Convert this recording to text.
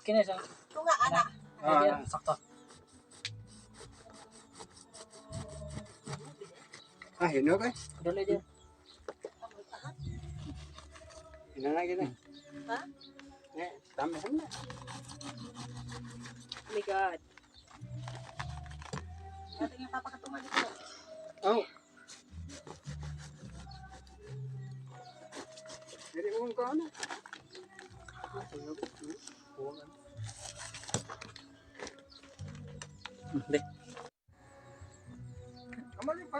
Kini sa Tunga ana. ah, sakto. Ah, hinog eh. Dali dyan. Hino na kita. Ha? Eh, tama na. Oh my God. Ating yung papakatunga dito. Oh. Dili mo ko na. Hindi. Amali pa.